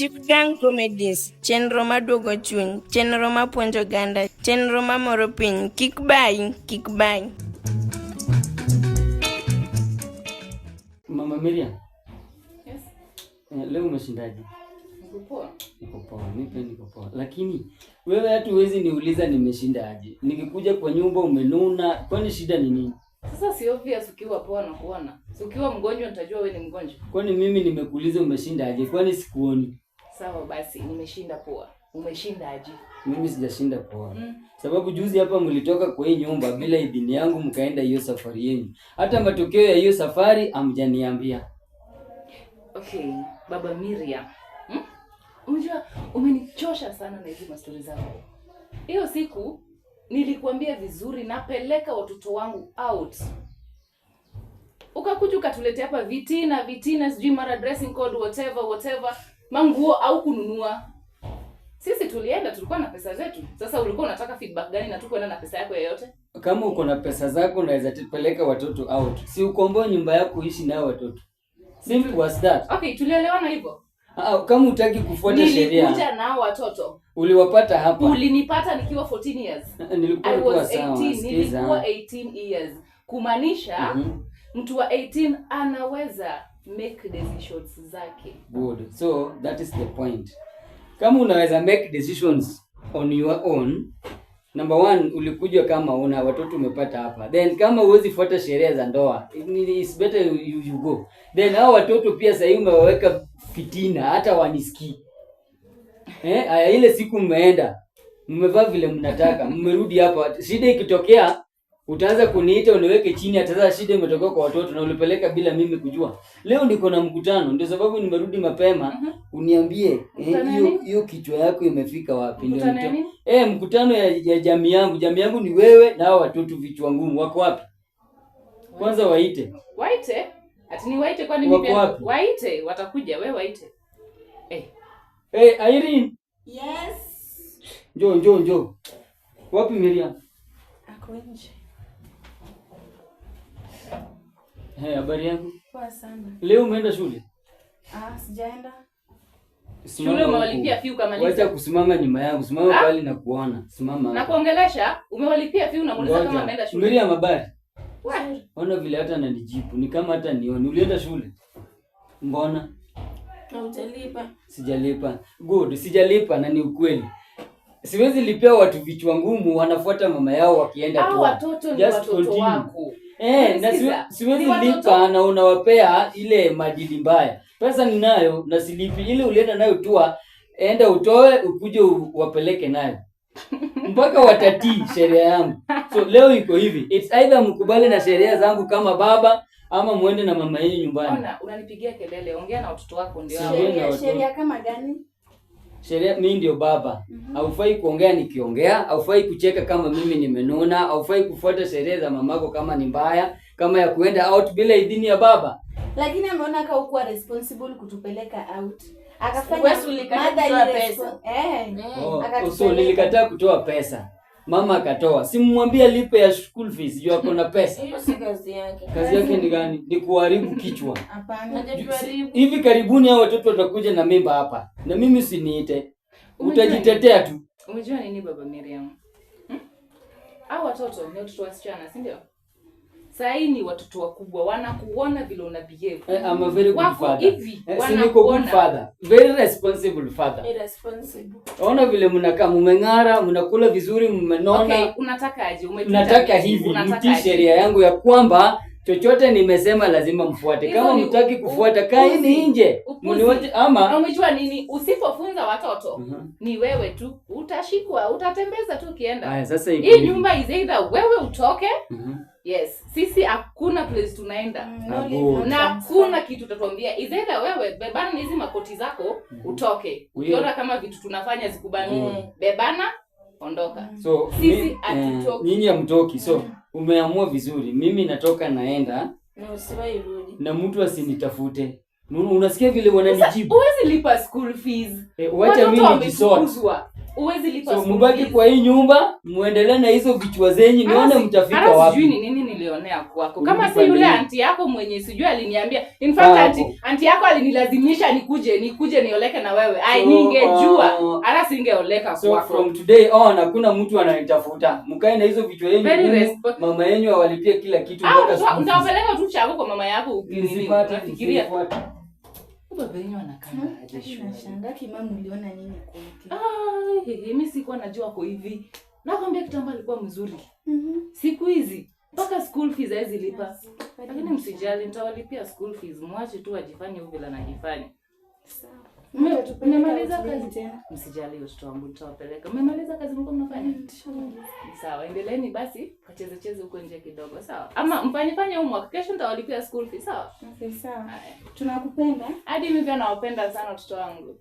Chief Gang Comedies, chenro maduogo chuny, chenro mapuonjo oganda, chenro mamoro piny. Kik bayi, kik bayi. Mama Miriam. Yes. Leo umeshindaje? Niko poa. Niko poa, mimi pia niko poa. Lakini wewe hata huwezi niuliza nimeshinda aje. Nikikuja kwa nyumba umenuna, kwani shida ni nini? Sasa si obvious ukiwa poa na kuona. Si ukiwa mgonjwa nitajua wewe ni mgonjwa. Kwani mimi nimekuuliza umeshinda aje? Kwani sikuoni? Sawa basi, nimeshinda poa. Umeshinda aje? Mimi sijashinda poa. Sababu juzi hapa mlitoka kwa hii nyumba bila idhini yangu mkaenda hiyo safari yenu. Hata matokeo ya hiyo safari hamjaniambia. Okay, Baba Miriam. Hmm? Unajua umenichosha sana na hizi mastori zako. Hiyo siku nilikuambia vizuri napeleka watoto wangu out. Ukakuja ukatuletea hapa vitina vitina, sijui mara dressing code whatever whatever, manguo au kununua. Sisi tulienda, tulikuwa na pesa zetu. Sasa ulikuwa unataka feedback gani na tukwenda na pesa yako yoyote? Kama uko na pesa zako unaweza peleka watoto out. Si ukomboe nyumba yako uishi nao watoto. Simple as that. Okay, tulielewana hivyo. Ah, kama hutaki kufuata sheria, Nilikuja nao watoto. uliwapata hapa. Ulinipata nikiwa 14 years. Nilikuwa I nilikuwa was sawa, 18, sikiza. nilikuwa 18 years. Kumaanisha mtu wa 18 anaweza make decisions zake. Good. So that is the point. Kama unaweza make decisions on your own, number one, ulikuja kama una watoto umepata hapa. Then kama huwezi fuata sheria za ndoa, it's better you go. Then hao watoto pia sahii umewaweka fitina, hata wanisikii. Aya, ile siku mmeenda, mmevaa vile mnataka, mmerudi hapa, shida ikitokea utaanza kuniita uniweke chini, hata sasa shida imetokea kwa watoto na ulipeleka bila mimi kujua. Leo niko na mkutano, ndio sababu nimerudi mapema. Uniambie Mkutano ya hiyo nini? hiyo kichwa yako imefika wapi? Ndio Mkutano ya nini? Mkutano ya jamii yangu. Jamii yangu ni wewe na hao watoto vichwa ngumu. Wako wapi? Kwanza waite. Waite? Ati ni waite kwani mimi Wako pia? wapi? Waite, watakuja, we waite. Irene. Yes. Njoo, njoo, njoo. Wapi Miriam? Ako nje. Habari yako? Poa sana. Leo umeenda shule? Ah, sijaenda. Simama Shule huku. umewalipia fee ukamaliza. Wacha kusimama nyuma yangu, simama Ah? pale na kuona. Simama. Na hapa. kuongelesha, umewalipia fee unamuuliza kama Ngoja. ameenda shule. Miriam, habari? We. Ona vile hata ananijibu, ni kama hata nioni. Ulienda shule? Mbona? Na utalipa. Sijalipa. Good, sijalipa na ni ukweli. Siwezi lipia watu vichwa ngumu wanafuata mama yao wakienda Hao tu. watoto ni Just watoto continue. wako. Na Unasikiza? siwezi Ni watoto. lipa na unawapea ile maadili mbaya. Pesa ninayo na silipi. Ile ulienda nayo tua, enda utoe ukuje uwapeleke nayo. Mpaka watatii sheria yangu. So leo iko hivi. It's either mkubali na sheria zangu kama baba ama muende na mama yenu nyumbani. Ona, unanipigia kelele, ongea na watoto wako ndio hao. Siongei na Sheria, watoto. sheria kama gani? Sheria, mimi ndio baba. Haufai kuongea nikiongea, haufai kucheka kama mimi nimenuna, haufai kufuata sheria za mamako kama ni mbaya, kama ya kuenda out bila idhini ya baba. Lakini ameona kama hukuwa responsible kutupeleka out. Akafanya Wewe ulikataa mother kutoa irrespo- pesa. Oh, Akatupeleka. so nilikataa kutoa pesa. Mama akatoa. Simwambie alipe ya school fees, juu ako na pesa. Hiyo si kazi yake. Kazi yake ni gani? Ni kuharibu kichwa. Hapana. Hajatuharibu. Hivi karibuni hao watoto watakuja na mimba hapa. Na mimi usiniite. Umejua Utajitetea tu. Umejua nini Baba Miriam? Hao watoto ni watoto wasichana, si ndio? Saa hii ni watoto wakubwa, wanakuona vile una behave. I'm a very good Wako father. hivi, Si niko good wanakuona. father. Very responsible father. Irresponsible. Ona vile mnakaa, mmeng'ara, mnakula vizuri, mmenona. Okay, unataka aje? Umetuita Nataka meeting, hivi unataka mtii aje? sheria yangu ya kwamba chochote nimesema lazima mfuate. Hizo Kama ni mtaki kufuata, kaeni upuzi. nje. Upuzi. Mniwache Na ama umejua nini? Usipofunza watoto ni wewe tu utashikwa, utatembeza tu ukienda. Haya, sasa iko Hii hivi. nyumba is either wewe utoke. Yes, sisi hakuna place tunaenda. No Ah, leave, good. no Na transfer. hakuna kitu utatuambia. Is either wewe bebana na hizi makoti zako utoke. Ukiona kama vitu tunafanya zikubani, bebana ondoka. So Sisi hatutoki. nyinyi hamtoki. So umeamua vizuri. Mimi natoka naenda Na usiwahi rudi. na mtu asinitafute. Unasikia vile wananijibu? Huwezi lipa school fees. Wacha Watoto mimi nijisort. wamefukuzwa. Huwezi lipa So school mubaki fees. kwa hii nyumba, muendelee na hizo vichwa zenyu, nione mtafika Hata wapi. sijui ni nini nilionea kwako. Urudi Kama si pande yule hii. anti yako mwenye sijui aliniambia. In fact Kaa anti, hapo. anti yako alinilazimisha nikuje nioleke na wewe. Ai, So, ningejua hata singeoleka So kwako. from today on hakuna mtu ananitafuta. Mkae na hizo vichwa yenu Very ngumu, mama yenu awalipie kila kitu Au mpaka school fees. utawapeleka tu chako kwa mama yako ukinini. Nisipate, Unafikiria nisifuate. Huyu baba yenu anakaa aje shule? Nashangaa kimamu uliona nini kwake? Ah, mimi sikuwa najua ako hivi. Nakwambia kitambo alikuwa mzuri. Siku hizi mpaka school fees hawezi lipa. Lakini msijali, nitawalipia school fees. Mwache tu ajifanye huyu vile anajifanya. Mmemaliza kazi? Tena? Msijali watoto wangu, nitawapeleka. Mmemaliza kazi mlikuwa mnafanya? Sawa, endeleeni basi kacheze cheze huko nje kidogo, sawa? Ama mfanye fanye homework. Kesho nitawalipia school fees, sawa? Okay, sawa. Haya. Tunakupenda. Hadi mimi pia nawapenda sana watoto wangu.